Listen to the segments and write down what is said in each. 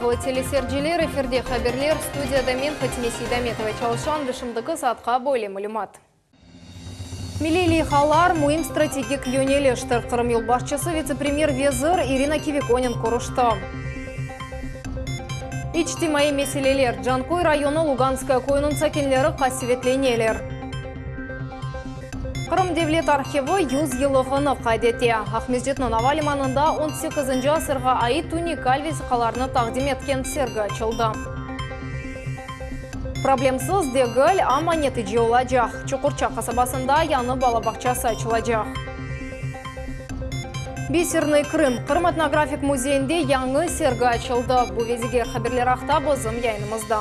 Sayğılı teleseyirciler, efirde haberler, studiyada men, Fatime Seydametova çalışam ve şimdiki saatqa böyle malümat. Milliy leyhalar, müim strategik yöneliştir, Qırım yolbaşçısı vitse-premyer vezir İrina Kivikonen körüşti. İçtimaiy meseleler, Canköy rayonı Luganskaya köyüniñ sakinleri qasevetleneler. Qırım devlet arhivi yüz yıllığını qayd ete. Aqmescitniñ ava limanında on sekizinci asırğa ait unikal vesiqalarnı taqdim etken sergi açıldı. Problemsiz degil, amma netice olacaq. Çuqurça qasabasında yañı bala bağçası açılacaq. Bisernıy Krım Qırım etnografik müzeyinde yañı sergi açıldı. Bu ve diger haberler aqta bizim yayınımızda.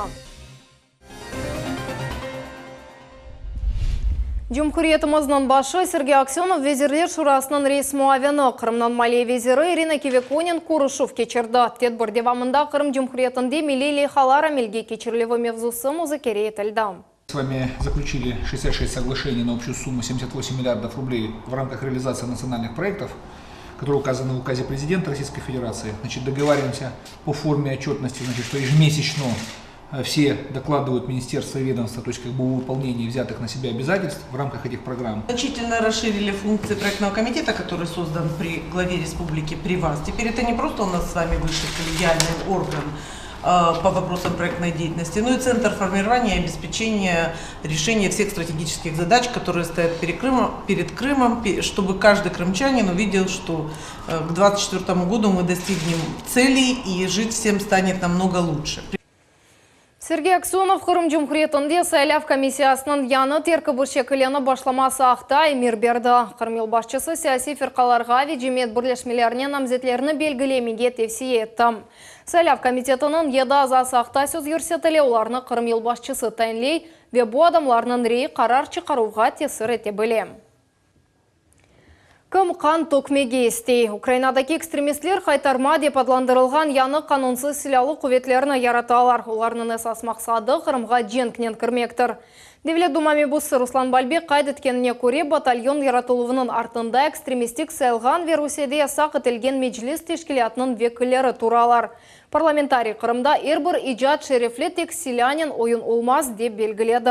Cumhuriyetimizniñ başı Sergey Aksönov Vezirler Şurasınıñ reis muavini, Qırımnıñ maliye veziri İrina Kivikonen körüşüv keçirdi. Tedbir devamında Qırım Cumhuriyetinde milliy leyhalar amelge keçirilüvi mevzusı muzakere etildi. S vami zaklüçili 66 soglaşeniy na obşçüю summu 78 milliardov rubley v ramkah realizatsiyi natsionalnıh proyektov, kotorıye ukazanı v ukaze prezidenta Rossiyskoy Federatsii. Znaçit, dogovarivayemsya po forme otçetnosti, znaçit, çto ejemesyaçno Все докладывают министерства и ведомства, то есть как бы о выполнении взятых на себя обязательств в рамках этих программ. Значительно расширили функции проектного комитета, который создан при главе республики при вас. Теперь это не просто у нас с вами высший коллегиальный орган по вопросам проектной деятельности, но и центр формирования и обеспечения решения всех стратегических задач, которые стоят перед Крымом, перед Крымом, чтобы каждый крымчанин увидел, что к двадцать четвертому году мы достигнем целей и жить всем станет намного лучше. Sergey Aksönov Qırım Cumhuriyetinde saylav komissiyasınıñ yañı terkibi şekillenip başlaması aqta emir berdi. Qırım yolbaşçısı siyasiy firqalarğa ve cemiyet birleşmelerine namzetlerni belgilemege tevsiye etti. Saylav komitetiniñ yedi azası aqta söz yürsetile, olarnı Qırım yolbaşçısı tayinley ve bu adamlarnıñ reyi qarar çıqaruvğa tesir ete bile. Kim qan tökmege istey? Ukrainadaki ekstremistler Haytarma dep adlandırılğan yañı qanunsız silâlı quvetlerni yaratalar. Olarnıñ esas maqsadı, Qırımğa cenknen kirmektir. Devlet Duma mebusı Ruslan Balbek qayd etkenine köre, batalyon yaratıluvınıñ artında ekstremistik sayılğan ve Rusiyede yasaq etilgen Meclis teşkilâtınıñ vekilleri turalar. Parlamentariy Qırımda er bir icat şerefli, tek silânen oyun olmaz, dep belgiledi.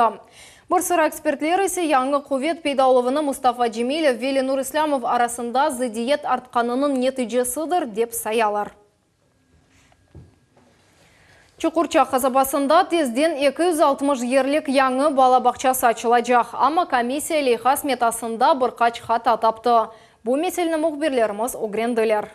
Bir sıra ekspertler ise yañı quvet peyda oluvını Mustafa Cemilev ve Lenur İslâmov arasında zıddiyet artqanınıñ neticesidir, dep sayalar. Çuqurça qasabasında tezden 260 yerlik yañı bala bağçası açılacaq, amma komissiya leyha smetasında bir qaç hata taptı. Bu meseleni mühbirlerimiz ögrendiler.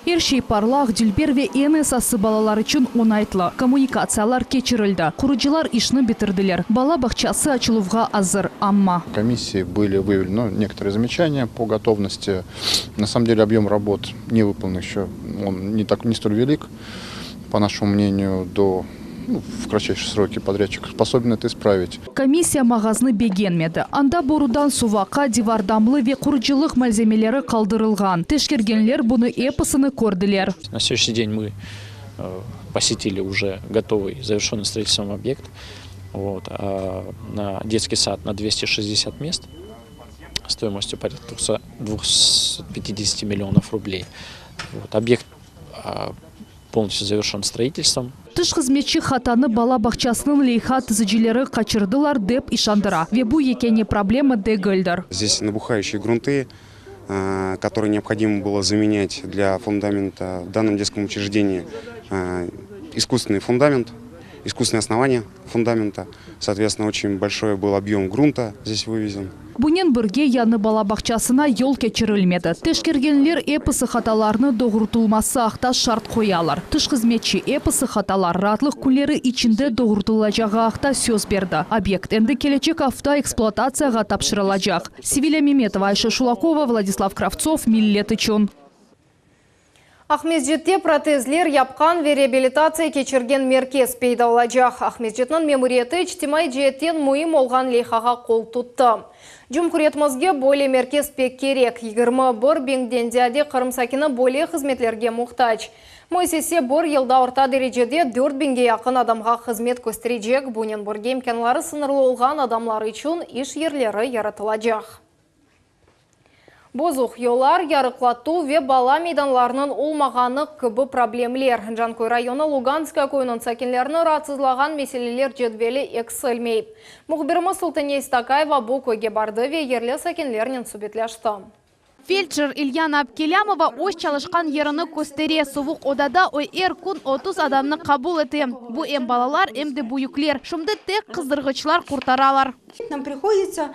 Er şey parlaq, dülber ve eñ esası balalar içün oñaytlı. Kommunikatsiyalar keçirildi, qurucılar işni bitirdiler, bala bağçası açıluvğa azır, amma. Комиссии были выявлены некоторые замечания по готовности. На самом деле объем работ не выполнен еще, он не так, не столь велик. По нашему мнению, до, ну, в кратчайшие сроки подрядчик способен это исправить. Komissiya mağaznı begenmedi. Anda borudan suv aqa, divar damlı ve qurucılıq malzemeleri qaldırılğan. Teşkergenler bunı episini kördiler. На сегодняшний день мы посетили уже готовый, завершенный строительством объект. Вот, на детский сад на 260 мест стоимостью порядка 250 миллионов рублей. Вот, объект полностью завершен строительством. Tış hızmetçi hatanı bala bağçasınıñ leyha tizicileri qaçırdılar, dep işandıra. Ve bu yekâne problema degildir. Здесь набухающие грунты, которые необходимо было заменять для фундамента в данном детском учреждении. Искусственный фундамент, искусственное основание фундамента. Соответственно, очень большой был объем грунта здесь вывезен. Bunen birge yañı bala bağçasına yol keçirilmedi. Teşkergenler episi hatalarnı doğrutılması aqta şart qoyalar. Tış hızmetçi episi hatalar raatlıq künleri içinde doğrutılıcağı aqta söz berdi. Obyekt endi kelecek afta ekspluatatsiyağa tapşırılacaq. Sevilâ Memetova, Ayşe Şulakova, Vladislav Kravtsov, Millet içün. Aqmescitte protezler yapqan ve reabilitatsiya keçirgen merkez peyda olacaq. Aqmescitniñ memuriyeti içtimaiy ceetten müim olğan leyhağa qol tuttı. Cumhuriyetimizge böyle merkez pek kerek, 21 biñden ziyade Qırım sakini böyle hızmetlerge muhtac. Müessise bir yılda orta derecede dört biñge yaqın adamğa hızmet kösterecek, bunen birge imkânları sıñırlı olğan adamlar içün iş yerleri yaratılacaq. Bozuq yollar, yarıqlatuv ve bala meydanlarınıñ olmağanı kibi problemler, Canköy rayonı Luganskaya köyüniñ sakinlerini raatsızlağan meseleler cedveli eksilmey. Mühbirimiz Sultaniye Stakayeva bu köyge bardı ve yerli sakinlernen subetleşti. Feldşer İlyana Abkelâmova öz çalışqan yerini köstere. Suvuq odada o er kün 30 adamnı qabul ete. Bu em balalar, em de büyükler. Şimdi tek qızdırğıçlar qurtaralar. Нам приходится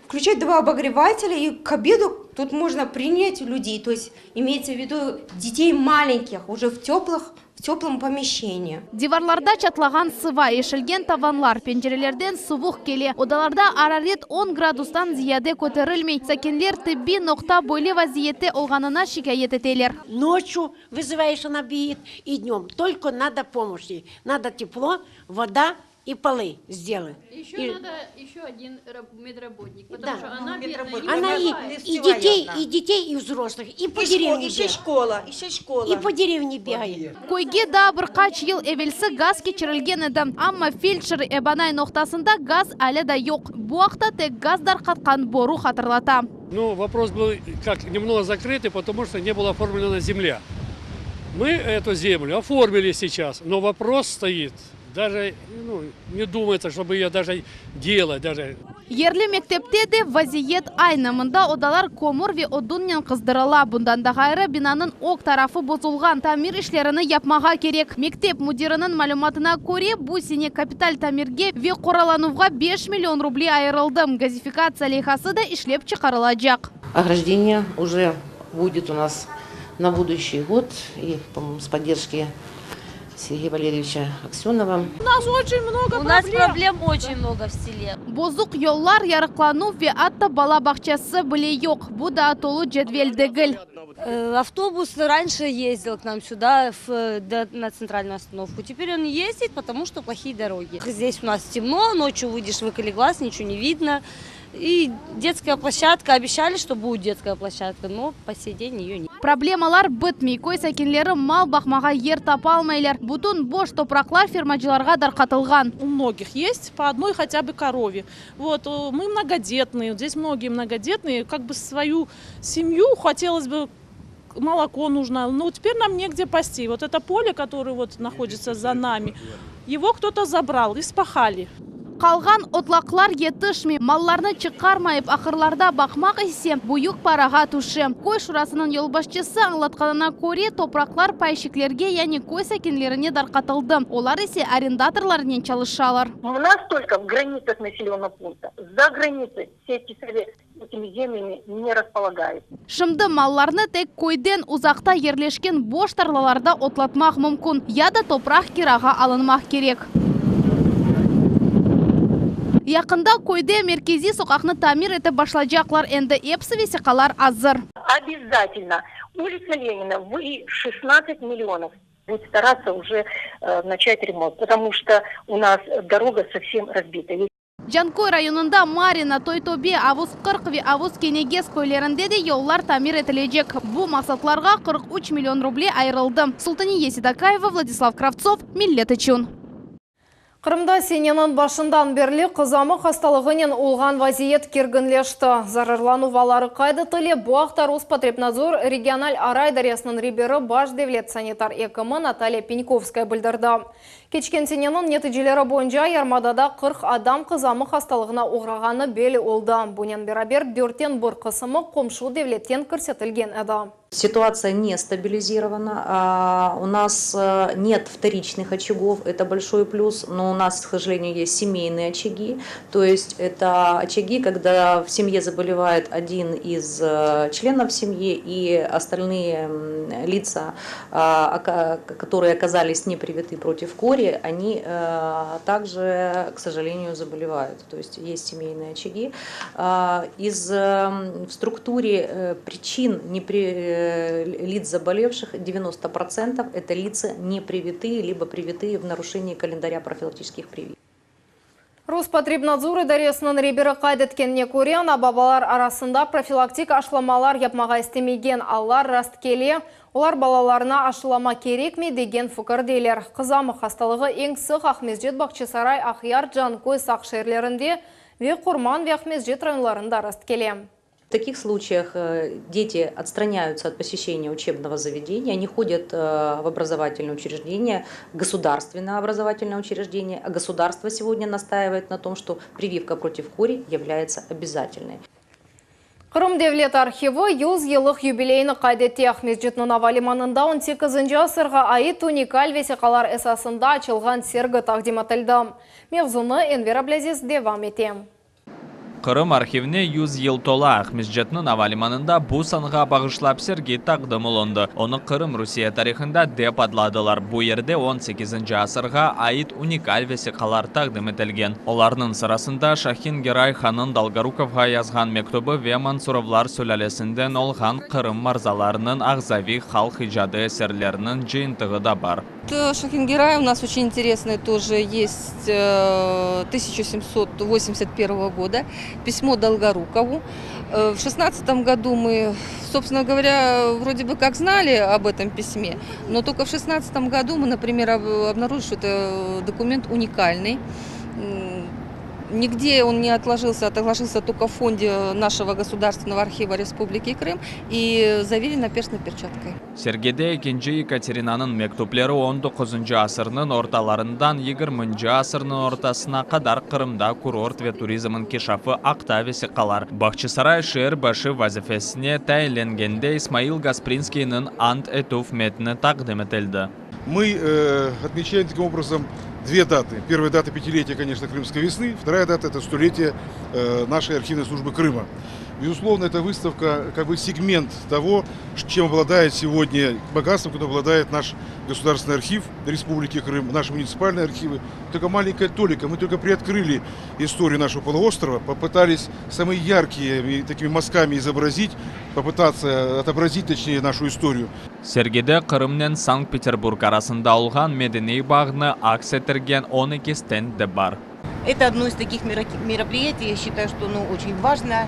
включать два обогревателя, и к обеду тут можно принять людей, то есть имеется в виду детей маленьких, уже в теплых, в теплом помещении. Divarlarda çatlağan sıva, eşilgen tavanlar, pencerelerden suvuq kele. Odalarda araret 10 gradustan ziyade köterilmey. Sakinler tibbiy noqta böyle vaziyette olğanına şikâyet eteler. Ночью вызываешь, она бегит, и днем. Только надо помощи. Надо тепло, вода и полы сделать. Еще И- надо еще один медработник, потому Да. что она бедная, не Она и, успевает. и детей, и детей, и взрослых, и по деревне Еще бегает. школа, еще школа. И по деревне бегает. Köyge daa bir qaç yıl evelsi gaz keçirilgen edi. Amma feldşer ebanay noqtasında gaz ale da yoq. Bu aqta tek gaz darqatqan boru hatırlata. Ну, вопрос был как немного закрытый, потому что не была оформлена земля. Мы эту землю оформили сейчас, но вопрос стоит, даже ну, не думается, чтобы ее даже делать, даже Yerli mektepte de vaziyet aynı. Mında odalar kömür ve odunnen qızdırıla. Bundan da ğayrı binanıñ ög tarafı bozulğan. Tamir işlerini yapmağa kerek. Mektep müdiriniñ malümatına köre, bu sene kapital tamirge ve qoralanuvğa 5 million ruble ayırıldı. Gazifikatsiya leyhası da işlep çıqarılacaq. Ограждение уже будет у нас на будущий год и, по-моему, с поддержки Сергея Валерьевича Аксенова. У нас очень много У нас проблем очень много в селе. Bozuq yollar, yarıqlanuv ve atta bala bağçası bile yoq. Bu da tolu cedvel degil. Автобус раньше ездил к нам сюда, на центральную остановку. Теперь он не ездит, потому что плохие дороги. Здесь у нас темно, ночью выйдешь, выколи глаз, ничего не видно. И детская площадка, обещали, что будет детская площадка, но по сей день ее нет. Problemalar bitmey. Köy sakinleri mal baqmağa yer tapalmaylar. Bütün boş topraqlar fermacılarğa darqatılğan. У многих есть по одной хотя бы корове. Вот, мы многодетные, вот здесь многие многодетные, как бы свою семью хотелось бы, молоко нужно, но теперь нам негде пасти. Вот это поле, которое вот находится за нами, его кто-то забрал и спахали. Qalğan otlaqlar yetişmey. Mallarnı çıqarmayıp ahırlarda baqmaq ise büyük parağa tüşe. Köy şurasınıñ yolbaşçısı añlatqanına köre topraqlar payşiklerge yani köy sakinlerine darqatıldı. Olar ise arendatorlarnen çalışalar. У нас только в границах населенного пункта. За границей сельский совет этими землями не располагает. Şimdi mallarnı tek köyden uzaqta yerleşken boş tarlalarda otlatmaq mümkün. Ya da topraq kirağa alınmaq kerek. Yaqında köyde merkeziy soqaqnı tamir etip başlaycaqlar. Endi episi vesiqalar azır. Обязательно. Улица Ленина, вы 16 миллионов. Будет стараться уже начать ремонт, потому что у нас дорога совсем разбита. Canköy rayonında Marina, Toytobe, Avuz 40 ve Avuz Kenegez köylerinde de yollar tamir etilecek. Bu maqsatlarğa 43 million ruble ayırıldı. Sultaniye Sedakayeva, Vladislav Kravtsov, Millet içün. Qırımda seneniñ başından berli qızamıq hastalığınen olğan vaziyet kerginleşti. Zararlanuv alları qayd etile. Bu aqta Rospotrebnadzor regional ara idaresiniñ reberi baş devlet sanitar ekimi Natalya Penkovskaya bildirdi. Keçken seneniñ neticeleri boyunca yarımadada 40 adam qızamıq hastalığına oğrağanı belli oldı. Bunen beraber dörtten bir qısmı qomşu devletten kirsetilgen edi. Ситуация не стабилизирована, у нас нет вторичных очагов, это большой плюс, но у нас, к сожалению, есть семейные очаги, то есть это очаги, когда в семье заболевает один из членов семьи и остальные лица, которые оказались не привиты против кори, они также, к сожалению, заболевают, то есть есть семейные очаги. В структуре причин лиц заболевших 90% это лица не привитые, либо привитые в нарушении календаря профилактических прививок. Rospotrebnadzor idaresiniñ reberi qayd etkenine köre, ana-babalar arasında profilaktik aşılamalar yapmağa istemegen allar rastkele. Olar balalarına aşılama kerekmey degen fikirdeler. Qızamıq hastalığı eñ sıq Aqmescit, Bağçasaray, Aqyar, Canköy, Saq şeerlerinde ve Qurman ve Aqmescit rayonlarında rastkele. В таких случаях э, дети отстраняются от посещения учебного заведения, они ходят э, в образовательное учреждение, государственное образовательное учреждение, а государство сегодня настаивает на том, что прививка против кори является обязательной. Qırım Devlet arhivi 100 yıllıq yubileyini qayd etti. Aqmescitniñ ava limanında 18 asırğa ait unikal vesiqalar esasında açılğan sergi taqdim etildi. Mevzunı Enver Ablâziz devam ete. Qırım arhivine 100 yıl tola. Aqmescitniñ ava limanında bu sanğa bağışlap sergi taqdim olundı. Onı Qırım Rusiye tarihında dep adladılar. Bu yerde 18 asırğa ait unikal vesiqalar taqdim etilgen. Olarnıñ sırasında Şahin Geray hannıñ Dolgorukovğa yazğan mektübi ve Mansurovlar sülâlesinden olğan Qırım mırzalarınıñ ağzaviy halq icadı eserleriniñ cıyıntığı da bar. Шахин Герай у нас очень интересный тоже есть 1781 э, года. Письмо Долгорукову. Э, в шестнадцатом году мы, собственно говоря, вроде бы как знали об этом письме, но только в шестнадцатом году мы, например, обнаружили, что это документ уникальный. Нигде он не отложился, отложился только в фонде нашего Государственного архива Республики Крым и заверено перстной перчаткой. Sergide ekinci Yekaterinanıñ mektüpleri 19 asırnıñ ortalarından 20 asırnıñ ortasına qadar Qırımda kurort ve turizm inkişafı aqta vesiqalar. Bağçasaray şeer başı vazifesine tayinlengende İsmail Gasprinskiyniñ ant etüv metni taqdim etildi. Мы э, отмечаем таким образом две даты. Первая дата пятилетия, конечно, Крымской весны, вторая дата это столетие э, нашей архивной службы Крыма. Безусловно, эта выставка как бы сегмент того, чем обладает сегодня, богатством, которым обладает наш Государственный архив Республики Крым, наши муниципальные архивы. Только маленькая толика. Мы только приоткрыли историю нашего полуострова, попытались самые яркие такими мазками изобразить, попытаться отобразить, точнее, нашу историю. Sergide Qırımnen Sankt-Peterburg arasında olğan medeniy bağnı aks ettirgen 12 stend de bar. Это одно из таких мероприятий, я считаю, что оно очень важно.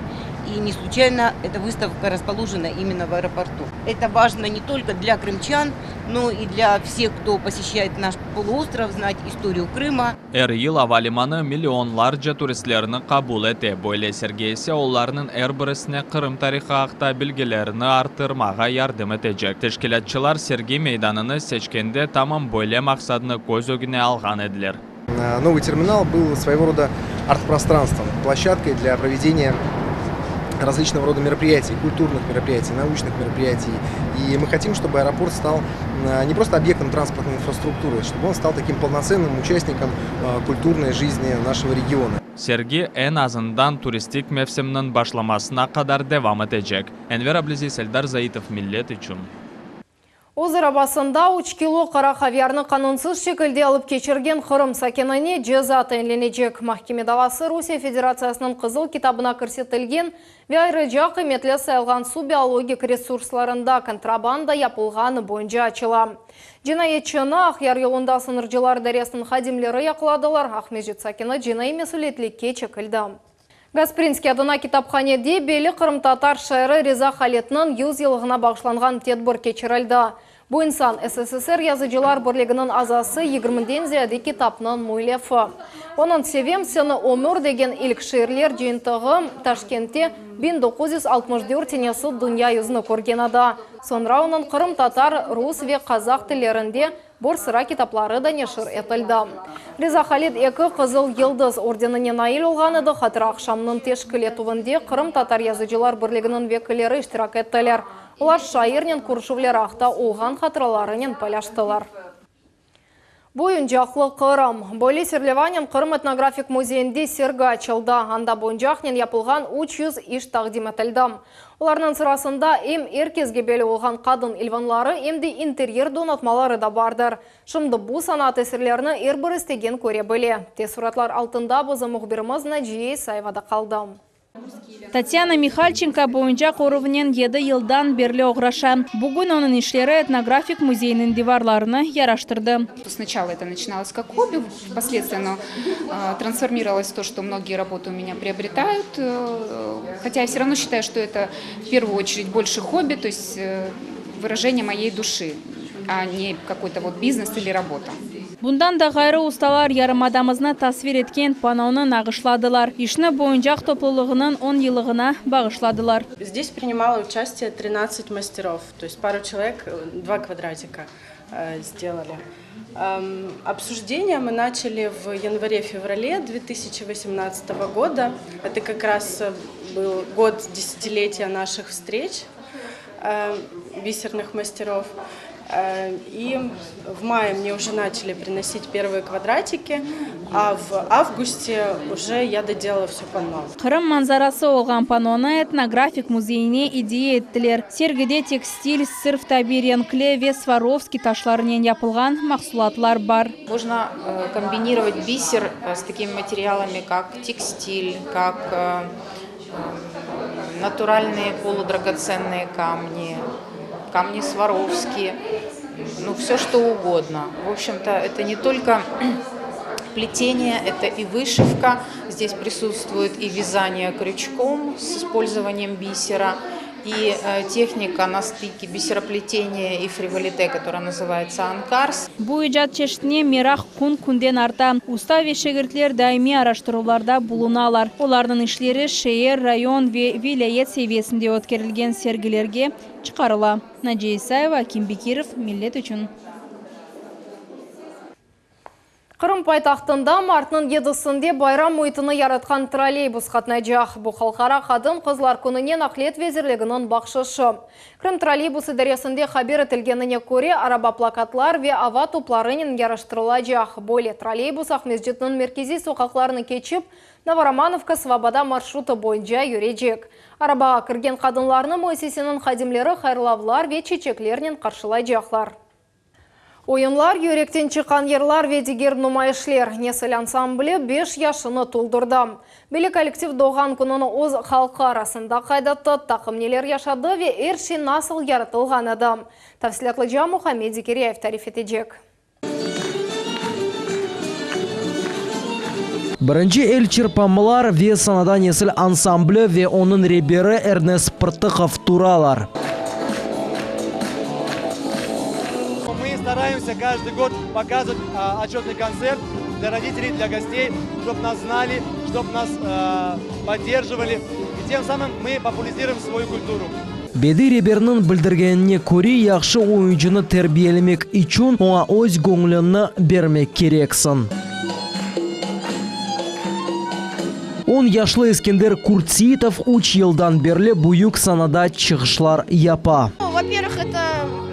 И не случайно эта выставка расположена именно в аэропорту. Это важно не только для крымчан, но и для всех, кто посещает наш полуостров, знать историю Крыма. Er yıl ava limanı millionlarca turistlerni qabul ete. Böyle sergi ise olarnıñ er birisine Qırım tarihı aqta bilgilerini arttırmağa yardım etecek. Teşkilâtçılar sergi meydanını seçkende tamam böyle maqsadnı köz ögüne alğan ediler. Новый терминал был своего рода арт-пространством, площадкой для проведения различного рода мероприятий, культурных мероприятий, научных мероприятий. И мы хотим, чтобы аэропорт стал не просто объектом транспортной инфраструктуры, чтобы он стал таким полноценным участником культурной жизни нашего региона. Sergi eñ azından turistik mevsimniñ başlamasına qadar devam etecek. Enver Abliziz, Eldar Zaitov, Millet içün. Öz arabasında 3 kilo qara havyarnı qanunsız şekilde alıp keçirgen Qırım sakinine ceza tayinlenecek. Mahkeme davası Rusiye Federatsiyasınıñ Qızıl kitabına kirsetilgen ve ayrıca qıymetli sayılğan suv biologik resurslarında kontrabanda yapılğanı boyunca açıla. Cinayetçini Aqyar yolunda sıñırcılar idaresiniñ hadimleri yaqaladılar. Aqmescit sakini cinaiy mesüliyetlikke çekildi. Gasprinskiy adına kitaphanede belli qırımtatar şairi Riza Halidniñ 100 yıllığına bağışlanğan tedbir keçirildi. Bu insan SSSR Yazıcılar birliginiñ azası, 20-den ziyade kitapnıñ müellifi. Onıñ Sevem seni, ömür degen ilk şiirler cıyıntığı Taşkentte 1964 senesi dünya yüzüni körgen edi. Soñra onıñ qırımtatar, rus ve qazah tillerinde bir sıra kitapları da neşir etildi. Riza Halid eki Qızıl Yıldız ordenine nail olğan edi. Hatıra aqşamınıñ teşkil etüvinde Qırımtatar yazıcılar birliginiñ vekilleri iştirak ettiler. Olar şairnen körüşüvleri aqta olğan hatıralarınen paylaştılar. Boyuncaqlı Qırım. Böyle serlevanen Qırım etnografik müzeyinde sergi açıldı. Anda boyuncaqnen yapılğan 300 iş taqdim etildi. Olarnıñ sırasında em er kesge belli olğan qadın ilvanları, em de interyer donatmaları da bardır. Şimdi bu sanat eserlerini er bir istegen köre bile. Teessuratlar altında bizim mühbirimiz Naciye İsayeva da qaldı. Tatyana Mihalçenko boyuncaq örüvinen 7 yıldan berli oğraşa. Bugün onıñ işleri etnografik müzeyiniñ divarlarını yaraştırdı. Сначала это начиналось как хобби, впоследствии оно трансформировалось в то, что многие работы у меня приобретают. Э, хотя я все равно считаю, что это в первую очередь больше хобби, то есть э, выражение моей души, а не какой-то вот бизнес или работа. Bundan da ğayrı, ustalar yarımadamıznı tasvir etken panonı nağışladılar. İşni boyuncaq toplulığınıñ on yıllığına bağışladılar. Zdes принимало участие 13 masterov, to est пару человек dva kvadratика сделали. Обсуждение мы начали в январе-феврале 2018 года. Это как раз был год десятилетия наших встреч бисерных мастеров. И в мае мне уже начали приносить первые квадратики, а в августе уже я доделала все панно. Qırım manzarası olğan panonı etnografik müzeyine ediye ettiler. Sergide tekstil, sırf tabiiy renkli ve Svarovski taşlarınen yapılğan mahsulatlar bar. Можно комбинировать бисер с такими материалами, как текстиль, как натуральные полудрагоценные камни, камни Сваровски, ну, все что угодно. В общем-то, это не только плетение, это и вышивка. Здесь присутствует и вязание крючком с использованием бисера, и техника на стыке бисероплетения и фриволите, которая называется анкарс. Bu icat çeşitine meraq kün-künden arta. Usta ve şegirtler daimiy araştıruvlarda bulunalar. Olarnıñ işleri şeer, rayon ve vilâyet seviyesinde ötkerilgen sergilerge çıqarıla. Naciye İsayeva, Akim Bekirov, Millet içün. Qırım paytahtında martnıñ yedisinde bayram müitini yaratqan trolleybus qatnaycaq. Bu Halqara qadın-qızlar kününe Naqliyet vezirliginiñ bahşışı. Krım trolleybus idaresinde haber etilgenine köre, araba plakatlar ve ava toplarınen yaraştırılacaq. Böyle trolleybus Aqmescitniñ merkeziy soqaqlarını keçip, Novoromanovka, Svoboda marşrutı boyunca yürecek. Arabağa kirgen qadınlarnı müessiseniñ hadimleri hayırlavlar ve çeçeklernen qarşılaycaqlar. Oyunlar, yürekten çıqqan yırlar ve diger numayışler. Nesil ansambli beş yaşını toldurdı. Milliy kollektiv doğğan kününi öz halqı arasında qayd etti, taqım neler yaşadı ve er şey nasıl yaratılğan edi, tafsilâtlıca Muhammed Zekiryayev tarif etecek. Birinci elçırpamalar ve sanada Nesil ansambli ve onıñ reberi Ernest Prtıkov turalar. Мы стараемся каждый год показывать отчетный концерт для родителей, для гостей, чтоб нас знали, чтоб нас поддерживали. И тем самым мы популяризируем свою культуру. Bediy reberniñ bildirgenine köre, yahşı oyuncunı terbiyelemek içün oña öz göñlüñni bermek kereksiñ. On yaşlı Eskender Kurtseitov üç yıldan berli büyük sanada çıqışlar yapa. Во-первых, это,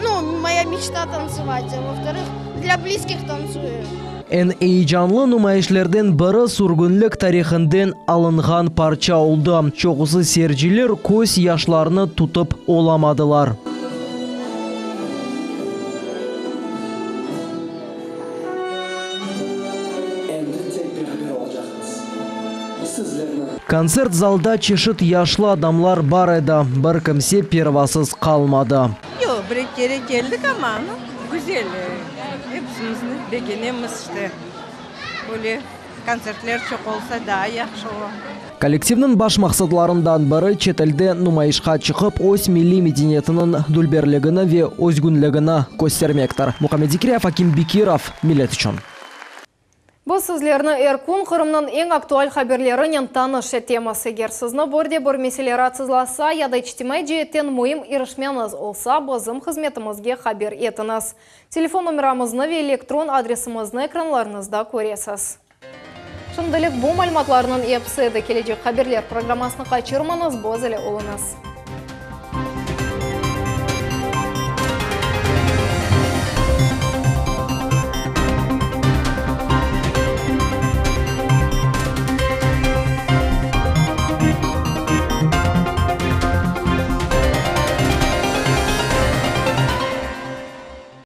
ну, моя мечта танцевать, а во-вторых, для близких танцую. Eñ eyecanlı numayışlerden biri sürgünlik tarihinden alınğan parça oldı. Çoqusı seyirciler köz yaşlarını tutıp olamadılar. Endi tek beraber olacaqmız. Sizlerni. Kontsert zalda çeşit yaşlı adamlar bar edi, bir kimse pervasız qalmadı. Yoq, bir kere keldik amma, nu, güzel, epsimizni begenemiz, işte, böyle kontsertler çoq olsa daa yahşı ola. Kollektivniñ baş maqsadlarından biri, çetelde numayışqa çıqıp, öz milliy medeniyetiniñ dülberligini ve özgünligini köstermektir. Muhammed Zekiryayev, Akim Bekirov, Millet içün. Biz sizlerni er kün Qırımnıñ eñ aktual haberlerinen tanış etemiz. Eger sizni bir de bir mesele raatsızlasa ya da içtimaiy ceetten müim irişmeñiz olsa, bizim hızmetimizge haber etiñiz. Telefon nomeramıznı ve elektron adresimizni ekranlarıñızda köresiz. Şimdilik bu malümatlarnıñ episi edi. Kelecek haberler programmasını qaçırmañız, biz ile oluñız.